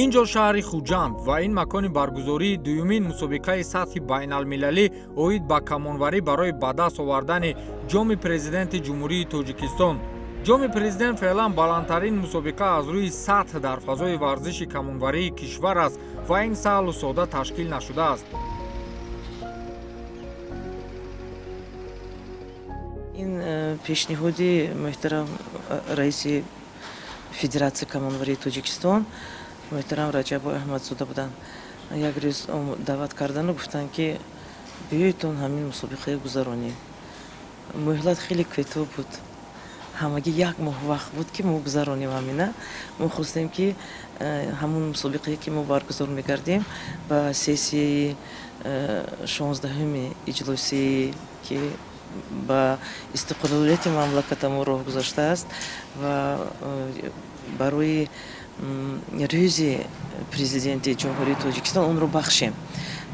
Ин ҷо шаҳри Хуҷанд ва ин макони баргузории дуюмин мусобиқаи сатҳи байналмилалӣ оид ба камонварӣ барои ба даст овардани Ҷоми Президенти Ҷумҳурии Тоҷикистон. Ҷоми Президент феълан баландтарин мусобиқа аз рӯи сатҳ дар фазои варзиши камонварии кишвар аст ва ин саҳлу сода ташкил нашудааст. Ин пешниҳоди муҳтарам раиси Федератсияи камонварии Тоҷикистон муҳтарам Раҷабой Аҳмадзода буданд. Як рӯз даъват кардану гуфтанд, ки биёедтон, ҳамин мусобиқаи гузаронем. Муҳлат хеле кӯтоҳ буд, ҳамагӣ як моҳ вақт буд, ки мо гузаронем ҳамина. Мо хостем, ки ҳамун мусобиқае, ки мо баргузор мекардем, ба сессияи 16-уми иҷлосие, ки ба истиқлолияти мамлакатамо роҳ гузоштааст, ва барои рӯзи Президенти Ҷумҳурии Тоҷикистон онро бахшем.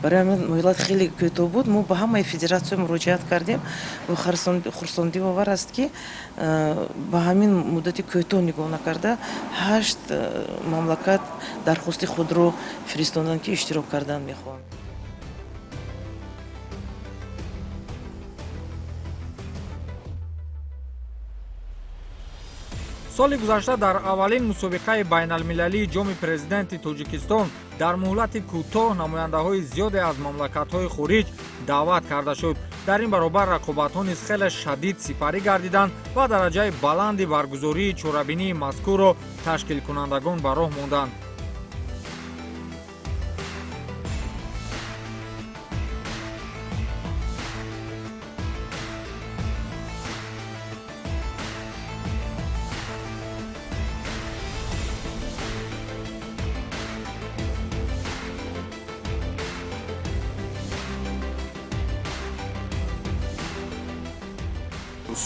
Барои ҳамин муҳлат хеле кӯтоҳ буд. Мо ба ҳамаи федератсия муроҷиат кардем ва хурсандиовар аст, ки ба ҳамин муддати кӯтоҳ нигоҳ накарда, ҳашт мамлакат дархости худро фиристонданд, ки иштирок кардан мехоҳанд. Соли гузашта дар аввалин мусобиқаи байналмилалии Ҷоми Президенти Тоҷикистон дар муҳлати кӯтоҳ намояндаҳои зиёде аз мамлакатҳои хориҷ даъват карда шуд. Дар ин баробар рақобатҳо низ хеле шадид сипарӣ гардиданд ва дараҷаи баланди баргузории чорабинии мазкурро ташкилкунандагон ба роҳ монданд.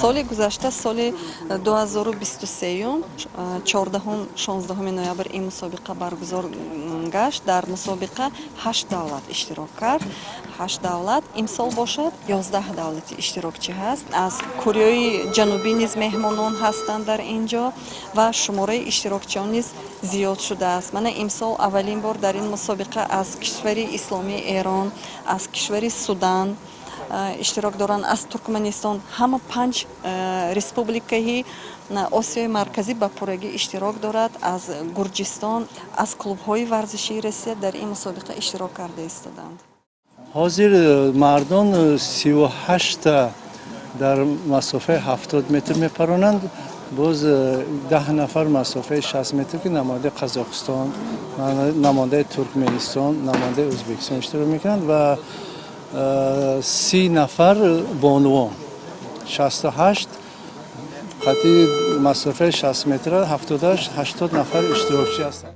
Соли гузашта, соли 2023, 14-16 ноябр ин мусобиқа баргузор гашт. Дар мусобиқа ҳашт давлат иштирок кард, ҳашт давлат. Имсол бошад, 11 давлати иштирокчӣ ҳаст. Аз Кореяи Ҷанубӣ низ меҳмонон ҳастанд дар ин ҷо ва шумораи иштирокчиён низ зиёд шудааст. Мана, имсол аввалин бор дар ин мусобиқа аз кишвари исломии Эрон, аз кишвари Судан иштирок доранд, аз Туркманистон, ҳама панҷ республикаи Осиёи Марказӣ ба пуррагӣ иштирок дорад, аз Гурҷистон, аз клубҳои варзишии Россия дар ин мусобиқа иштирок карда истоданд. Ҳозир мардон 38-та дар масофаи 70 метр мепаронанд, боз 10 нафар масофаи 60 метр, ки намояндаи Қазоқистон, намояндаи Туркменистон, намояндаи Ӯзбекистон иштирок мекунанд, ва 30 нафар бонувон. 68 қатъи масофаи 60 метра, 78, 80 нафар иштирокчӣ ҳастанд.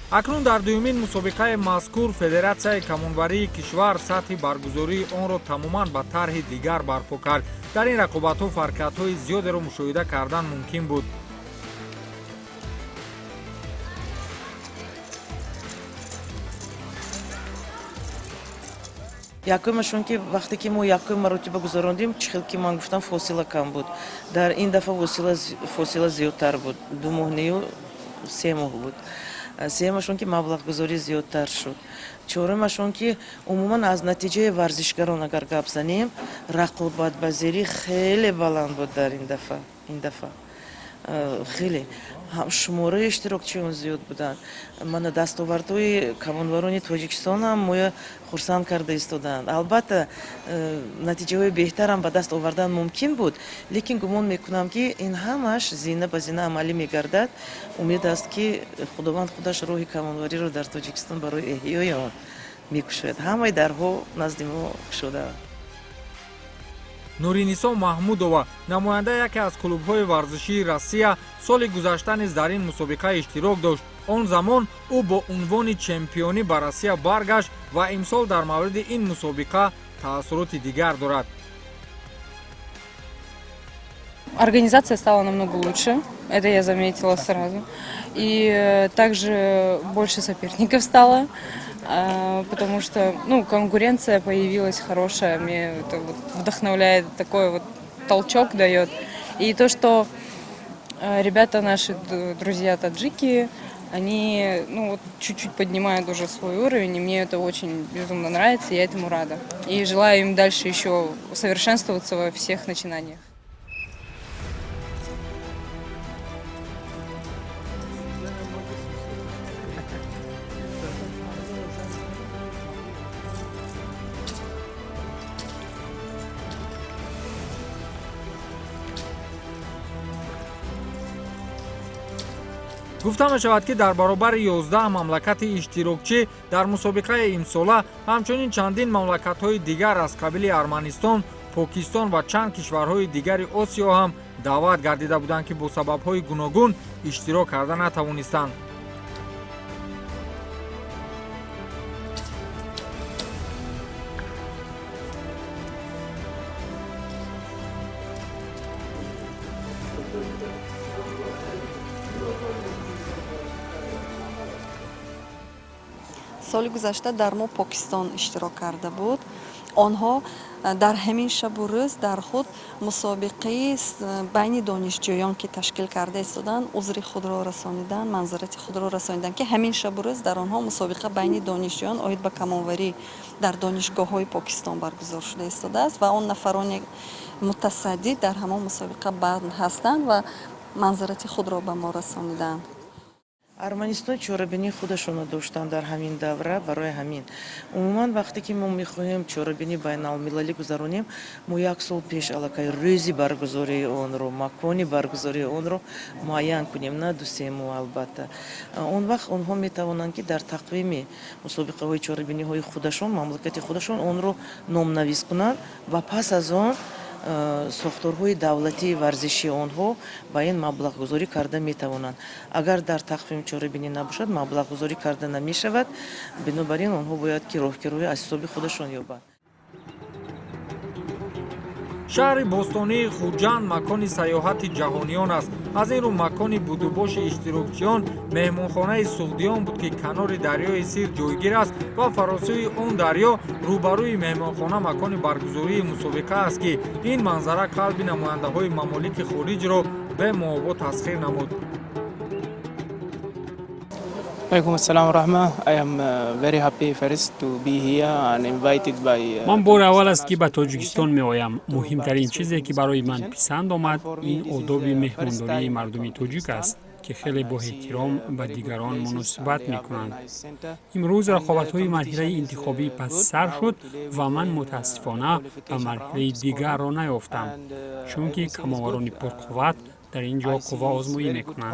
Акнун дар дуюмин мусобиқаи мазкур Федератсияи камонварии кишвар сатҳи баргузории онро тамоман ба тарҳи дигар барпо кард. Дар ин рақобатҳо фарқиятҳои зиёдеро мушоҳида кардан мумкин буд. Якумашон, ки вақте ки мо якум маротиба гузарондем, чӣ хел ки ман гуфтам, фосила кам буд. Дар ин дафъа фосила зиёдтар буд, 2 моҳ нею, 3 моҳ буд. Сеюмашон, ки маблағгузорӣ зиёдтар шуд. Чорумашон, ки умуман аз натиҷаи варзишгарон агар гап занем, рақобатпазирӣ хеле баланд буд дар ин дафъа. Хеле шумораи иштирокчиён зиёд буданд. Мана, дастовардҳои камонварони Тоҷикистон ҳам моя хурсанд карда истоданд. Албатта, натиҷаҳои беҳтарам ба даст овардан мумкин буд, лекин гумон мекунам, ки ин ҳамаш зина ба зина амалӣ мегардад. Умед аст, ки Худованд худаш роҳи камонвариро дар Тоҷикистон барои эҳёи он мекушояд. Ҳамаи дарҳо назди мо кушодаанд. Нуринисо Маҳмудова, намояндаи яке аз клубҳои варзишии Россия, соли гузашта низ дар ин мусобиқа иштирок дошт. Он замон ӯ бо унвони чемпионӣ ба Россия баргашт ва имсол дар мавриди ин мусобиқа таассуроти дигар дорад. Организация стала намного лучше, это я заметила сразу. И также больше соперников стало, потому что, ну, конкуренция появилась хорошая, мне это вот вдохновляет, такой вот толчок дает. И то, что ребята наши, друзья таджики, они, ну, вот, чуть-чуть поднимают уже свой уровень, и мне это очень безумно нравится, я этому рада. И желаю им дальше еще совершенствоваться во всех начинаниях. Гуфта мешавад, ки дар баробари 11 мамлакати иштирокчӣ дар мусобиқаи имсола ҳамчунин чандин мамлакатҳои дигар аз қабили Арманистон, Покистон ва чанд кишварҳои дигари Осиё ҳам даъват гардида буданд, ки бо сабабҳои гуногун иштирок карда натавонистанд. Соли гузашта дар мо Покистон иштирок карда буд. Онҳо дар ҳамин шабу рӯз дар худ мусобиқаи байни донишҷӯён, ки ташкил карда истоданд, узри худро расониданд, манзарати худро расониданд, ки ҳамин шабу рӯз дар онҳо мусобиқа байни донишҷӯён оид ба камонварӣ дар донишгоҳҳои Покистон баргузор шуда истодааст ва он нафарони мутасаддӣ дар ҳамон мусобиқа банд ҳастанд ва манзарати худро ба мо расониданд. Арманистон чорабинии худашонро доштанд дар ҳамин давра. Барои ҳамин умуман вақте ки мо мехоҳем чорабинии байналмилалӣ гузаронем, мо як сол пеш аллакай рӯзи баргузории онро, макони баргузории онро муайян кунем, на 2-3 моҳ. Албатта, он вақт онҳо метавонанд, ки дар тақвими мусобиқаҳои чорабиниҳои худашон, мамлакати худашон онро номнавис кунанд ва пас аз он сохторҳои давлатии варзишии онҳо ба ин маблағгузорӣ карда метавонанд. Агар дар тақвим чорабинӣ набошад, маблағгузорӣ карда намешавад. Бинобар ин онҳо бояд ки роҳкироӣ аз ҳисоби худашон ёбанд. Шаҳри бостонии Хуҷанд макони сайёҳати ҷаҳониён аст. Аз ин рӯ макони будубоши иштирокчиён меҳмонхонаи Суғдиён буд, ки канори дарёи Сир ҷойгир аст ва фаросӯи он дарё рӯбарӯи меҳмонхона макони баргузории мусобиқа аст, ки ин манзара қалби намояндаҳои мамолики хориҷро бемуҳобо тасхир намуд. Ман бори аввал аст, ки ба Тоҷикистон меоям. Муҳимтарин чизе, ки барои ман писанд омад, ин одоби меҳмондории мардуми тоҷик аст, ки хеле бо эҳтиром ба дигарон муносибат мекунанд. Имрӯз рақобатҳои марҳилаи интихобӣ пас сар шуд ва ман мутаассифона ба марҳилаи дигарро наёфтам, чунки камоварони пурқувват дар ин ҷо қувваозмоӣ мекунанд.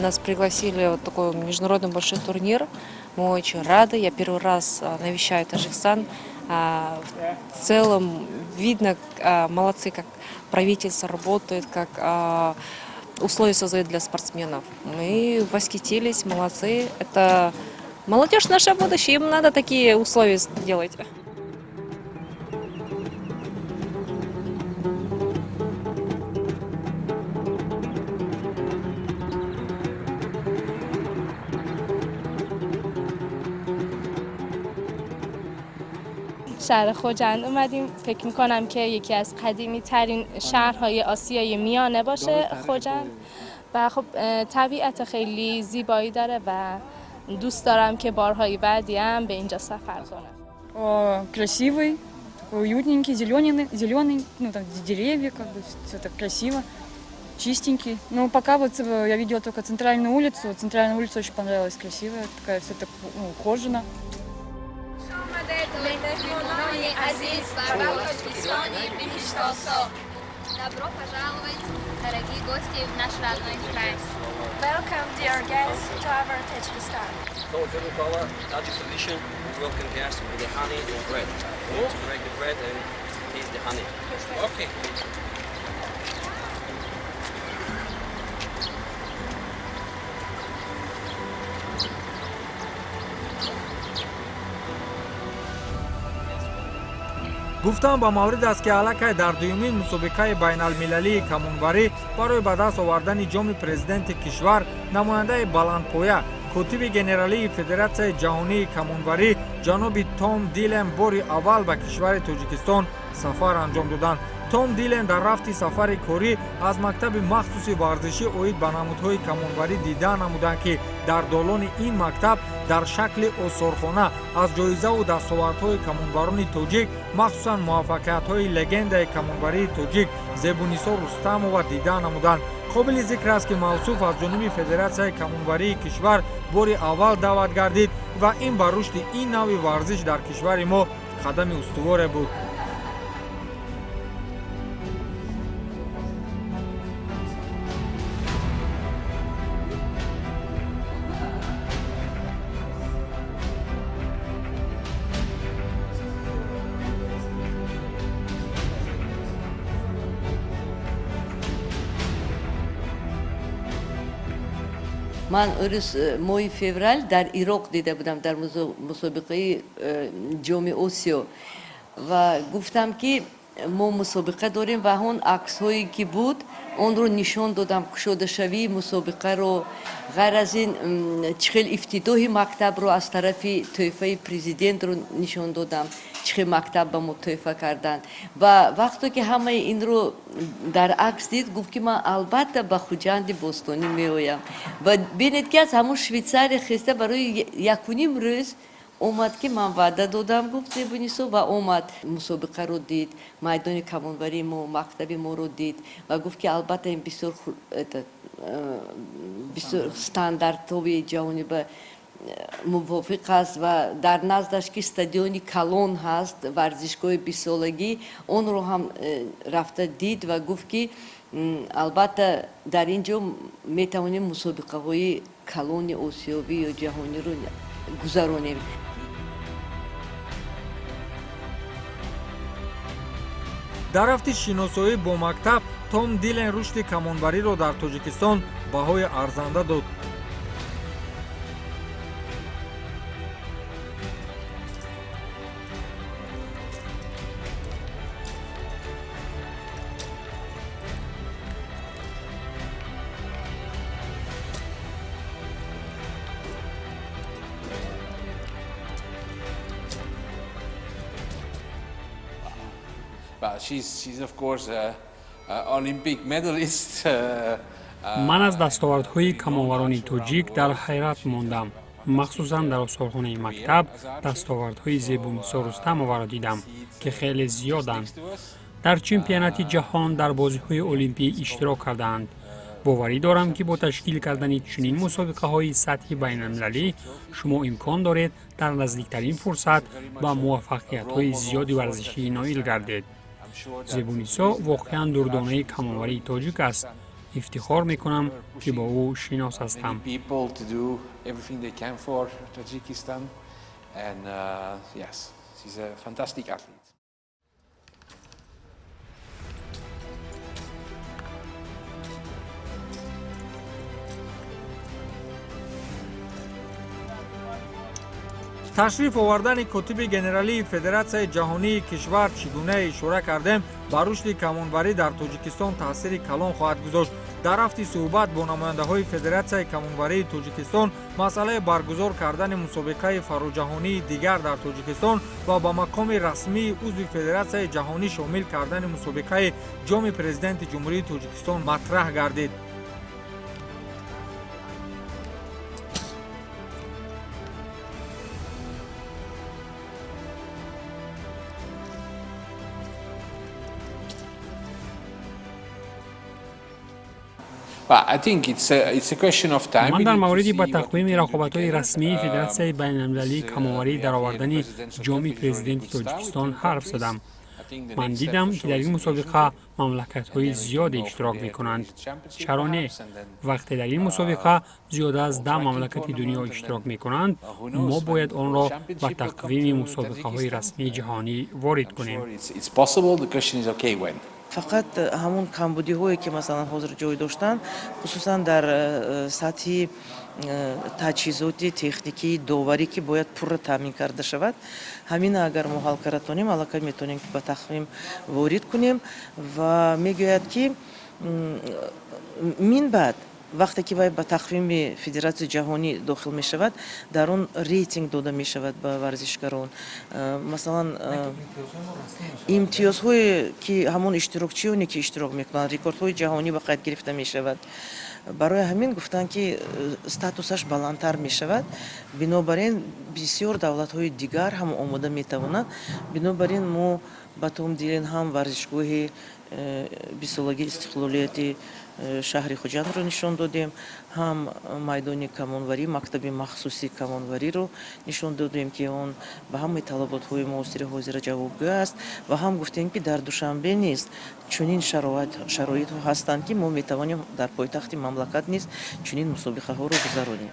Нас пригласили в такой международный большой турнир. Мы очень рады. Я первый раз навещаю Таджикистан. В целом видно, молодцы, как правительство работает, как условия создают для спортсменов. Мы восхитились, молодцы. Это молодежь наше будущее, им надо такие условия делать. شهر خوجند اومدیم. فکر میکنم که یکی از قدیمی ترین شهرهای آسیای میانه باشه خوجند و خب طبیعت خیلی زیبایی داره و دوست دارم که بارهای بعدی هم به اینجا سفر کنم. Красивый, такой уютненький, зеленый, зеленый, ну там деревья, как бы все так красиво, чистенький. Ну пока вот я видела только центральную улицу, центральная улица очень понравилась, красивая, такая все так, ну, ухожена. Азиз ва Тоҷикистони биҳиштосо. Добро пожаловать, дорогие гости, в наш родной край. Welcome, dear guests, to our Tajikistan. So, according to our Tajik tradition, we welcome guests with the honey and bread. We need to break the bread and taste the honey. Okay. Гуфтам ба маврид аст, ки аллакай дар дуюмин мусобиқаи байналмилалии камонварӣ барои ба даст овардани ҷоми президенти кишвар намояндаи баландпоя, котиби генералии Федератсияи ҷаҳонии камонварӣ ҷаноби Том Дилен бори аввал ба кишвари Тоҷикистон сафар анҷом доданд. Том Дилен дар рафти сафари корӣ аз мактаби махсуси варзишӣ оид ба намудҳои камонварӣ дида намуданд, ки дар долони ин мактаб дар шакли осорхона аз ҷоизаву дастовардҳои камонварони тоҷик, махсусан муваффақиятҳои легендаи камонварии тоҷик Зебунисо Рустамова дида намуданд. Қобили зикр аст, ки мавсуф аз ҷониби Федератсияи камонварии кишвар бори аввал даъват гардид ва ин ба рушди ин навъи варзиш дар кишвари мо қадами устуворе буд. Ман рӯз моҳи феврал дар Ироқ дида будам дар мусобиқаи ҷоми Осиё ва гуфтам, ки мо мусобиқа дорем ва он аксҳое ки буд, онро нишон додам, кушодашавии мусобиқаро, ғайр аз ин чӣ хел ифтитоҳи мактабро аз тарафи тӯҳфаи президентро нишон додам, чӣ хел мактаб ба мо тӯҳфа карданд. Ва вақте ки ҳамаи инро дар акс дид, гуфт, ки ман албатта ба Хуҷанди бостонӣ меоям. Ва бинед, ки аз ҳамон Швейтсария хеста барои якуним рӯз омад, ки ман ваъда додам, гуфт Зебунисо, ва омад, мусобиқаро дид, майдони камонварии мо, мактаби моро дид ва гуфт, ки албатта ин бисёр бисёр стандартҳои ҷаҳонӣ ба мувофиқ аст ва дар наздаш ки стадиони калон ҳаст, варзишгоҳи бистсолагӣ, онро ҳам рафта дид ва гуфт, ки албатта дар ин ҷо метавонем мусобиқаҳои калони осиёвӣ ё ҷаҳониро гузаронем. Дар рафти шиносоӣ бо мактаб Том Дилен рушди камонвариро дар Тоҷикистон баҳои арзанда дод. She's of course a Olympic medalist. Ман аз дастовардҳои камонварони тоҷик дар ҳайрат мондам. Махсусан дар осорхонаи мактаб дастовардҳои Зебунисо Рустамоваро дидам, ки хеле зиёданд. Дар чемпионати ҷаҳон, дар бозиҳои олимпӣ иштирок кардаанд. Боварӣ дорам, ки бо ташкил кардани чунин мусобиқаҳои сатҳи байналмилалӣ шумо имкон доред дар наздиктарин фурсат ба муваффақиятҳои зиёди варзишӣ ноил гардед. Зебунисо воқеан дурдонаи камонварии тоҷик аст. Ифтихор мекунам, ки бо ӯ шинос ҳастам. People to do everything they can for Tajikistan, and yes, she's a fantastic athlete. Ташриф овардани котиби генералии Федератсияи ҷаҳонии кишвар, чӣ гуна ишора кардем, ба рушди камонварӣ дар Тоҷикистон таъсири калон хоҳад гузошт. Дар рафти суҳбат бо намояндаҳои Федератсияи камонварии Тоҷикистон масъалаи баргузор кардани мусобиқаи фароҷаҳонии дигар дар Тоҷикистон ва ба мақоми расмии узви Федератсияи ҷаҳонӣ шомил кардани мусобиқаи ҷоми президенти Ҷумҳурии Тоҷикистон матраҳ гардид. Ман дар мавриди ба тақвими рақобатҳои расмии Федератсияи байналмилалии камонварӣ даровардани Ҷоми Президенти Тоҷикистон ҳарф задам. Ман дидам, ки дар ин мусобиқа мамлакатҳои зиёде иштирок мекунанд. Чаро не? Вақте дар ин мусобиқа зиёда аз 10 мамлакати дунё иштирок мекунанд, мо бояд онро ба тақвими мусобиқаҳои расмии ҷаҳонӣ ворид кунем. Фақат ҳамун камбудиҳое, ки масалан ҳозир ҷой доштанд, хусусан дар сатҳи таҷҳизоти техникии доварӣ, ки бояд пурра таъмин карда шавад. Ҳамина агар мо ҳал карда тонем, аллакай метавонем, ки ба тақвим ворид кунем. Ва мегӯяд, ки мин баъд вақте ки вай ба тақвими федератсияи ҷаҳонӣ дохил мешавад, дар он рейтинг дода мешавад ба варзишгарон. Масалан, имтиёзҳое, ки ҳамон иштирокчиёне, ки иштирок мекунанд, рекордҳои ҷаҳонӣ ба қайд гирифта мешавад. Барои ҳамин гуфтанд, ки статусаш баландтар мешавад. Бинобар ин бисёр давлатҳои дигар ҳам омода метавонанд. Бинобар ин мо ба Том Дилен ҳам варзишгоҳи 20-солагии истиқлолияти шаҳри Хуҷандро нишон додем, ҳам майдони камонварӣ, мактаби махсуси камонвариро нишон додем, ки он ба ҳамаи талаботҳои муосири ҳозира ҷавобгӯ аст. Ва ҳам гуфтем, ки дар Душанбе низ чунин шароитҳо ҳастанд, ки мо метавонем дар пойтахти мамлакат низ чунин мусобиқаҳоро гузаронем.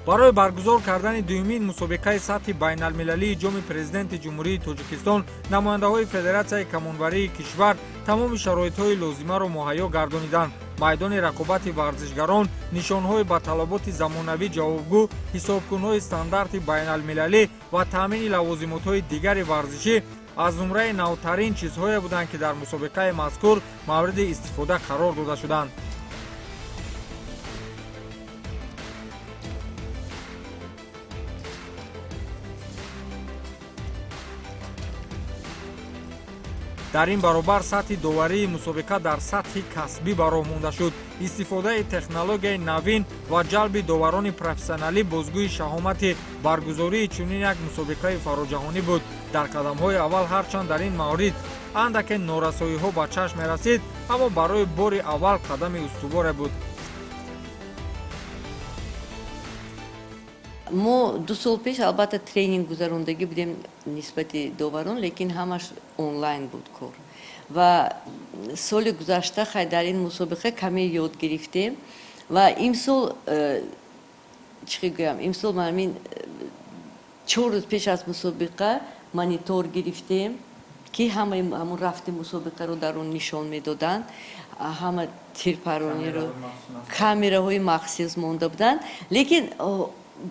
Барои баргузор кардани дуюмин мусобиқаи сатҳи байналмилалии Ҷоми Президенти Ҷумҳурии Тоҷикистон намояндаҳои Федератсияи камонварии кишвар тамоми шароитҳои лозимаро муҳайё гардониданд. Майдони рақобати варзишгарон, нишонҳои ба талаботи замонавӣ ҷавобгӯ, ҳисобкунҳои стандарти байналмилалӣ ва таъмини лавозимотҳои дигари варзишӣ аз зумраи навтарин чизҳое буданд, ки дар мусобиқаи мазкур мавриди истифода қарор дода шуданд. Дар ин баробар сатҳи доварии мусобиқа дар сатҳи касбӣ ба роҳ монда шуд. Истифодаи технологияи навин ва ҷалби доварони профессионалӣ бозгӯи шаҳомати баргузории чунин як мусобиқаи фароҷаҳонӣ буд. Дар қадамҳои аввал ҳарчанд дар ин маврид андаке норасоиҳо ба чашм мерасид, аммо барои бори аввал қадами устуворе буд. Мо 2 сол пеш албатта тренинг гузарондагӣ будем нисбати доварон, лекин ҳамаш онлайн буд кор. Ва соли гузашта хай дар ин мусобиқа каме ёд гирифтем ва имсол, чӣ гӯям, имсол ман ҳамин 4 рӯз пеш аз мусобиқа монитор гирифтем, ки ҳамаи ҳамун рафти мусобиқаро дар он нишон медоданд, ҳама тирпарониро, камераҳои махсус монда буданд. Лекин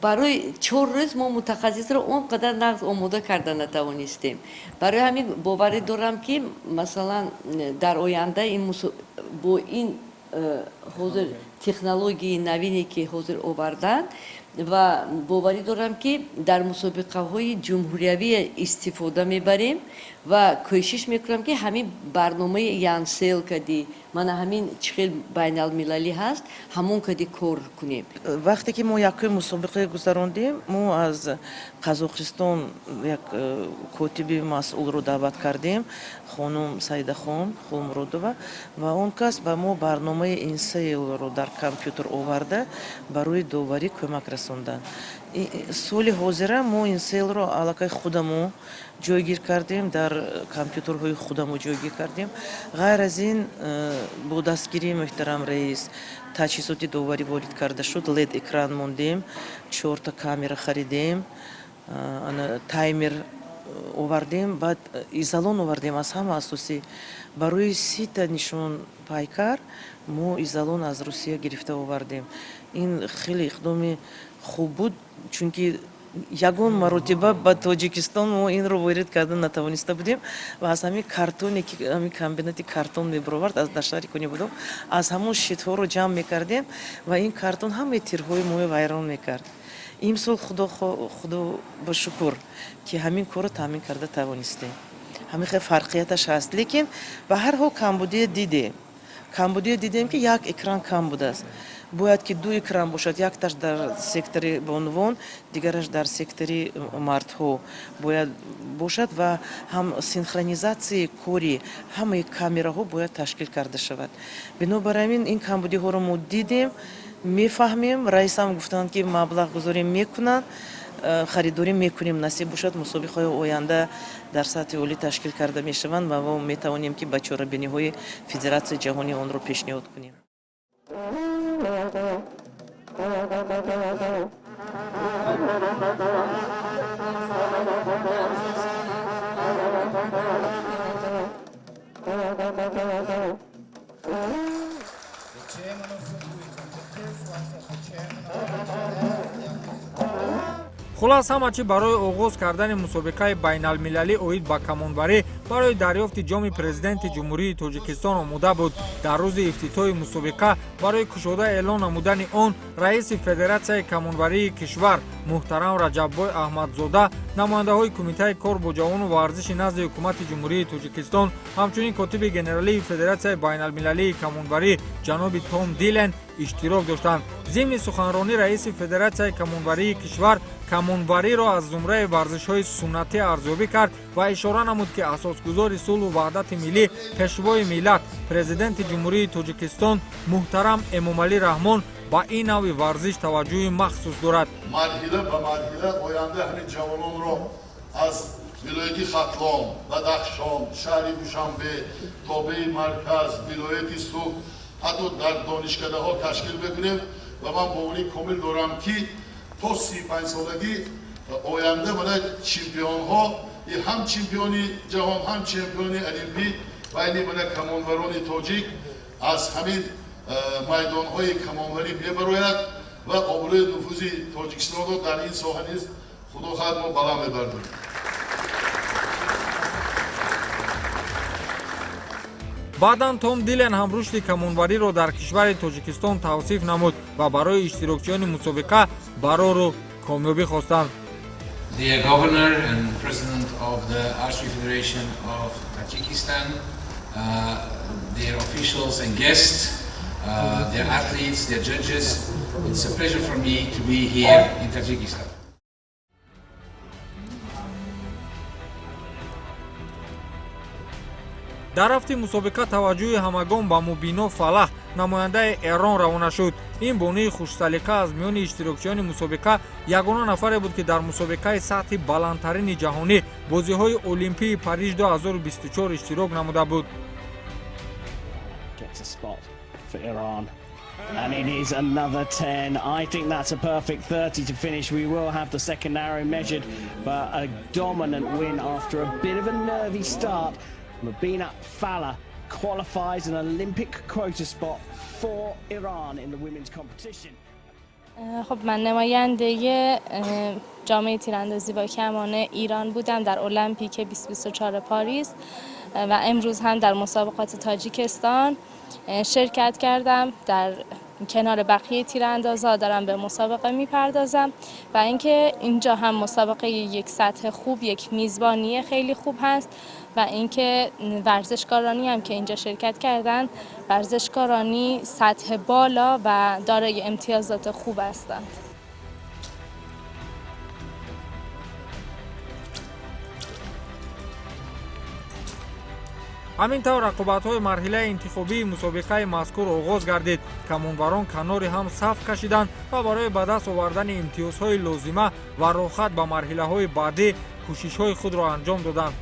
барои 4 рӯз мо мутахассисро он қадар нағз омода карда натавонистем. Барои ҳамин боварӣ дорам, ки масалан дар оянда бо ин ҳозир технологияи навине, ки ҳозир оварданд, ва боварӣ дорам, ки дар мусобиқаҳои ҷумҳуриявӣ истифода мебарем ва кӯшиш мекунам, ки ҳамин барномаи Янсел кади мана ҳамин чӣ хел байналмилалӣ ҳаст, ҳамон кади кор кунем. Вақте ки мо якум мусобиқа гузарондем, мо аз Қазоқистон як котиби масъулро даъват кардем, хонум Саидахон Хулмуродова, ва он кас ба мо барномаи Инсейлро дар компютер оварда барои доварӣ кӯмак расонданд. Соли ҳозира мо Инсейлро аллакай худамо ҷойгир кардем, дар компютерҳои худамо ҷойгир кардем. Ғайр аз ин, бо дастгирии муҳтарам раис таҷҳизоти доварӣ ворид карда шуд, лед экран мондем, 4та камера харидем, таймер овардем, баъд изолон овардем. Аз ҳама асосӣ, барои 30та нишон пайкар мо изолон аз Русия гирифта овардем. Ин хеле иқдоми хуб буд, чунки ягон маротиба ба Тоҷикистон мо инро ворид карда натавониста будем. Ва аз ҳамин картоне, ки ҳамин комбинати картон мебаровард, аз дар шаҳри Конибодом, аз ҳамон щитҳоро ҷамъ мекардем ва ин картон ҳамаи тирҳои моро вайрон мекард. Имсол худо ба шукр, ки ҳамин корро таъмин карда тавонистем. Ҳамин хел фарқияташ ҳаст, лекин ба ҳар ҳол камбудия дидем. Камбудие дидем, ки як экран кам будааст. Бояд ки ду экран бошад: якташ дар сектори бонувон, дигараш дар сектори мардҳо бояд бошад ва ҳам синхронизатсияи кори ҳамаи камераҳо бояд ташкил карда шавад. Бинобар ҳамин ин камбудиҳоро мо дидем, мефаҳмем. Раисам гуфтанд, ки маблағгузорӣ мекунанд, харидорӣ мекунем. Насиб бошад, мусобиқаҳои оянда дар сатҳи олӣ ташкил карда мешаванд ва мо метавонем, ки ба чорабиниҳои федератсияи ҷаҳонӣ онро пешниҳод кунем. Хулас, ҳама чӣ барои оғоз кардани мусобиқаи байналмилалӣ оид ба камонварӣ барои дарёфти ҷоми президенти Ҷумҳурии Тоҷикистон омода буд. Дар рӯзи ифтитоҳи мусобиқа барои кушода эълон намудани он раиси Федератсияи камонварии кишвар муҳтарам Раҷаббой Аҳмадзода, намояндаҳои Кумитаи кор бо ҷавону варзиши назди Ҳукумати Ҷумҳурии Тоҷикистон, ҳамчунин котиби генералии Федератсияи байналмилалии камонварӣ ҷаноби Том Дилен иштирок доштанд. Зимни суханронӣ раиси Федератсияи камонварии кишвар камонвариро аз зумраи варзишҳои суннатӣ арзёбӣ кард ва ишора намуд, ки асосгузори сулҳу ваҳдати миллӣ, Пешвои миллат, Президенти Ҷумҳурии Тоҷикистон муҳтарам Эмомалӣ Раҳмон ба ин навъи варзиш таваҷҷӯҳи махсус дорад. Марҳила ба марҳила оянда ҳамин ҷавононро аз вилояти Хатлон, Бадахшон, шаҳри Душанбе, тобеи марказ, вилояти Суғд, ҳатто дар донишкадаҳо ташкил мекунем ва ман боварии комил дорам, ки то 35-солагӣ оянда мана чемпионҳо, ҳам чемпиони ҷаҳон, ҳам чемпиони олимпӣ байни мана камонварони тоҷик аз ҳамин майдонҳои камонварӣ мебарояд ва обрӯи нуфузи Тоҷикистонро дар ин соҳа низ, худо хоҳад, мо баланд мебардорем. Баъдан Том Дилен ҳам рушди камонвариро дар кишвари Тоҷикистон тавсиф намуд ва барои иштирокчиёни мусобиқа барору комёбӣ хостанд. Dear Governor and President of the Archery Federation of Tajikistan, dear officials and guests, dear athletes, dear judges, it's a pleasure for me to be here in Tajikistan. Дар рафти мусобиқа таваҷҷӯҳи ҳамагон ба Мубино Фалаҳ, намояндаи Эрон, равона шуд. Ин бонуи хушсалиқа аз миёни иштирокчиёни мусобиқа ягона нафаре буд, ки дар мусобиқаи сатҳи баландтарини ҷаҳонӣ, бозиҳои Олимпии Париж 2024 иштирок намуда буд. And it is another 10. I think that's a perfect 30 to finish. We will have the second arrow measured, but a dominant win after a bit of a nervy start. Mubina Fallah qualifies an Olympic quota spot for Iran in the women's competition. خب، من نماینده جامعه تیراندازی با کمان ایران بودم در المپیک 2024 پاریس و امروز هم در مسابقات تاجیکستان شرکت کردم. در کنار بقیه تیراندازها دارم به مسابقه میپردازم و اینکه اینجا هم مسابقه یک سطح خوب، یک میزبانی خیلی خوب هست و اینکه ورزشکارانی هم که اینجا شرکت کردن، ورزشکارانی سطح بالا و دارای امتیازات خوب هستند. Ҳамин тавр рақобатҳои марҳилаи интихобии мусобиқаи мазкур оғоз гардид. Камонварон канори ҳам саф кашиданд ва барои ба даст овардани имтиёзҳои лозима ва роҳхат ба марҳилаҳои баъдӣ кӯшишҳои худро анҷом доданд.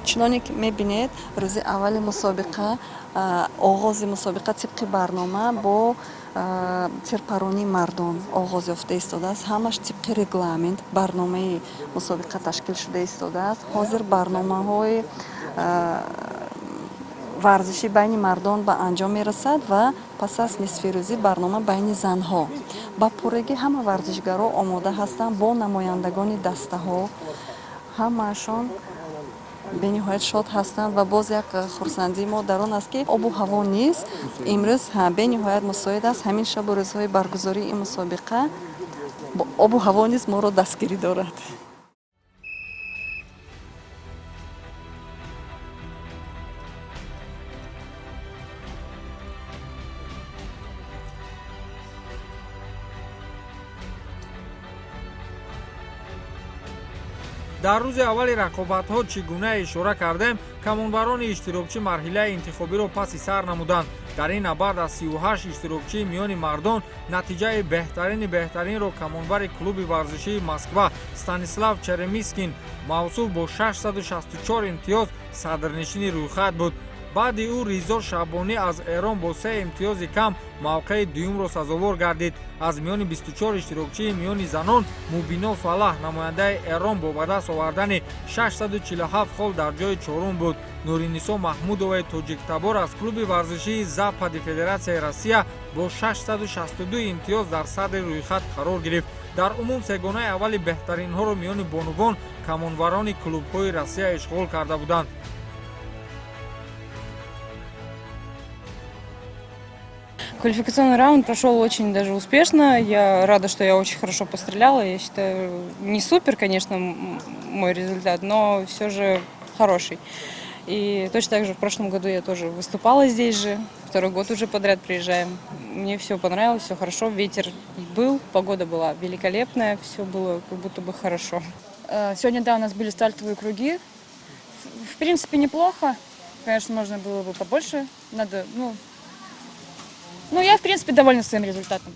Чуноне ки мебинед, рӯзи аввали мусобиқа, оғози мусобиқа тибқи барнома бо тирпаронии мардон оғоз ёфта истодааст. Ҳамаш тибқи регламент, барномаи мусобиқа ташкил шуда истодааст. Ҳозир барномаҳои варзишӣ байни мардон ба анҷом мерасад ва пас аз нисфирӯзӣ барнома байни занҳо. Ба пуррагӣ ҳама варзишгаро омода ҳастанд бо намояндагони дастаҳо, ҳамаашон. Бениҳоят шод ҳастанд ва боз як хурсандии мо дар он аст, ки обу ҳаво низ имрӯз бениҳоят мусоид аст. Ҳамин шабу рӯзҳои баргузории ин мусобиқа обу ҳаво низ моро дастгирӣ дорад. Дар рӯзи аввали рақобатҳо чӣ гуна ишора кардем, камонварони иштирокчӣ марҳилаи интихобиро паси сар намуданд. Дар ин набард аз 38 иштирокчии миёни мардон натиҷаи беҳтарини беҳтаринро камонвари клуби варзишии Москва Станислав Черемискин мавсуф бо 664 имтиёз садрнишини рӯйхат буд. Баъди ӯ Ризо Шабонӣ аз Эрон бо 3 имтиёзи кам мавқеи дуюмро сазовор гардид. Аз миёни 24 иштирокчии миёни занон Мубино Фалаҳ намояндаи Эрон бо ба даст овардани 647 хол дар ҷои чорум буд. Нуринисо Маҳмудоваи тоҷиктабор аз клуби варзишии Запади Федератсияи Россия бо 662 имтиёз дар садри рӯйхат қарор гирифт. Дар умум сегонаи аввали беҳтаринҳоро миёни бонувон камонварони клубҳои Россия ишғол карда буданд. Квалификационный раунд прошел очень даже успешно. Я рада, что я очень хорошо постреляла. Я считаю, не супер, конечно, мой результат, но все же хороший. И точно так же в прошлом году я тоже выступала здесь же. Второй год уже подряд приезжаем. Мне все понравилось, все хорошо. Ветер был, погода была великолепная, все было как будто бы хорошо. Сегодня, да, у нас были стартовые круги. В принципе, неплохо. Конечно, можно было бы побольше. Надо, ну, я, в принципе, довольна своим результатом.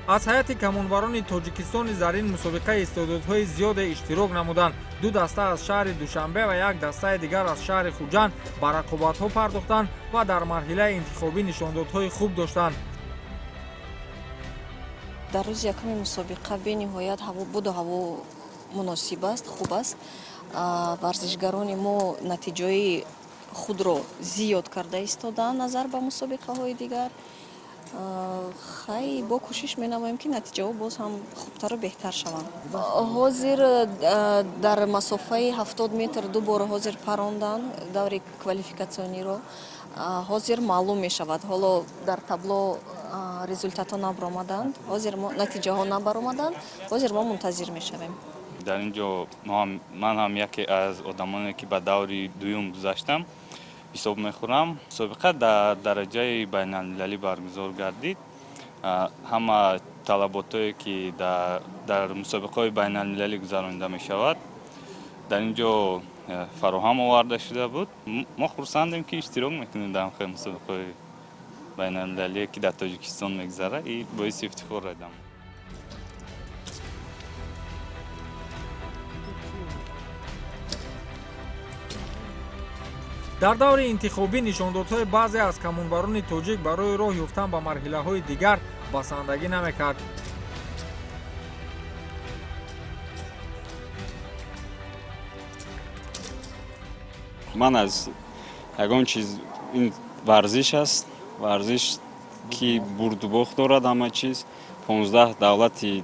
Аз ҳайати камонварони Тоҷикистон низ дар ин мусобиқа истеъдодҳои зиёде иштирок намуданд. Ду даста аз шаҳри Душанбе ва як дастаи дигар аз шаҳри Хуҷанд ба рақобатҳо пардохтанд ва дар марҳилаи интихобӣ нишондодҳои хуб доштанд. Дар рӯзи якуми мусобиқа бениҳоят ҳаво буду ҳаво муносиб аст, хуб аст. Варзишгарони мо натиҷаи худро зиёд карда истоданд назар ба мусобиқаҳои дигар. Хай бо кӯшиш менамоем, ки натиҷаҳо боз ҳам хубтару беҳтар шаванд. Ҳозир дар масофаи 70 метр ду бор ҳозир паронданд даври квалификатсиониро. Ҳозир маълум мешавад. Ҳоло дар табло результатҳо набаромаданд, ҳозир натиҷаҳо набаромаданд, ҳозир мо мунтазир мешавем. Дар ин ҷо ман ҳам яке аз одамоне, ки ба даври дуюм гузаштам, ҳисоб мехӯрам. Мусобиқа дар дараҷаи байналмилалӣ баргузор гардид. Ҳама талаботое, ки дар мусобиқаҳои байналмилалӣ гузаронида мешавад, дар ин ҷо фароҳам оварда шуда буд. Мо хурсандем, ки иштирок мекунем дар ҳамхел мусобиқаҳои байналмилалие, ки дар Тоҷикистон мегузарад, и боиси ифтихор радам. Дар даври интихобӣ нишондодҳои баъзе аз камонварони тоҷик барои роҳ ёфтан ба марҳилаҳои дигар басандагӣ намекард. Ман аз ягон чиз, ин варзиш аст, варзиш ки бурду бохт дорад, ҳама чиз. 15 давлати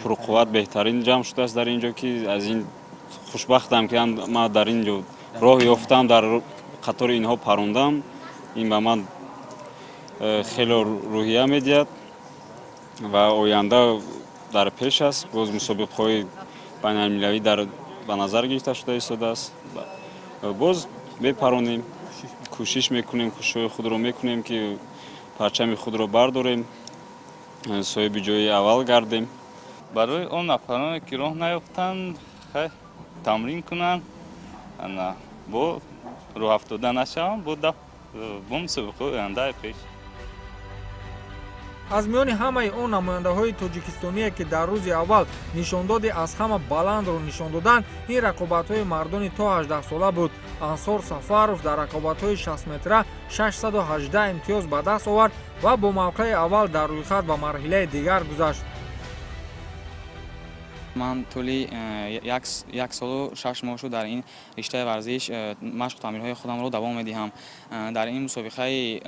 пурқувват беҳтарин ҷамъ шудааст дар ин ҷо, ки аз ин хушбахтам, ки ман дар ин ҷо роҳ ёфтам, дар қатори инҳо парондам. Ин ба ман хеле рӯҳия медиҳад ва оянда дар пеш аст. Боз мусобиқаҳои байналмилалӣ дар ба назар гирифта шуда истодааст. Боз мепаронем, кӯшиш мекунем, кӯшишҳои худро мекунем, ки парчами худро бардорем, соҳиби ҷои аввал гардем. Барои он нафароне, ки роҳ наёфтанд, тамрин кунанд, бо рӯҳафтода нашаванд, бо мусобиқаҳои ояндаи пеш. Аз миёни ҳамаи он намояндаҳои тоҷикистоние, ки дар рӯзи аввал нишондоди аз ҳама баландро нишон доданд, ин рақобатҳои мардони то 18 сола буд. Ансор Сафаров дар рақобатҳои 60 метра 618 имтиёз ба даст овард ва бо мавқеи аввал дар рӯйхат ба марҳилаи дигар гузашт. Ман тӯли як солу 6 моҳ шуд дар ин риштаи варзиш машқу тамринҳои худамро давом медиҳам. Дар ин мусобиқаи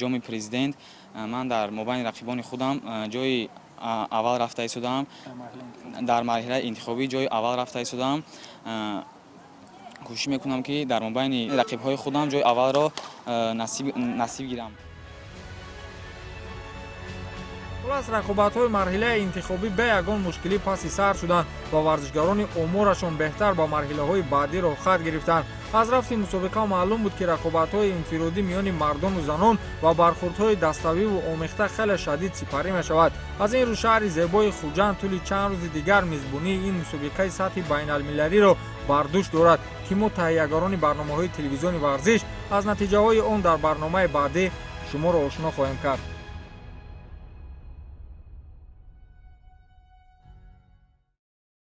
ҷоми президент ман дар мобайни рақибони худам ҷои аввал рафта истодаам. Дар марҳилаи интихобӣ ҷои аввал рафта истодаам. Кӯшиш мекунам, ки дар мобайни рақибҳои худам ҷои аввалро насиб гирам. Хулас, рақобатҳои марҳилаи интихобӣ бе ягон мушкилӣ паси сар шуданд ва варзишгарони оморашон беҳтар ба марҳилаҳои баъдӣ роҳхат гирифтанд. Аз рафти мусобиқа маълум буд, ки рақобатҳои инфиродӣ миёни мардону занон ва бархурдҳои даставиву омехта хеле шадид сипарӣ мешавад. Аз ин рӯ шаҳри зебои Хуҷанд тӯли чанд рӯзи дигар мизбонии ин мусобиқаи сатҳи байналмилалиро бар дӯш дорад, ки мо таҳиягарони барномаҳои телевизиони варзиш аз натиҷаҳои он дар барномаи баъдӣ шуморо ошно хоҳем кард.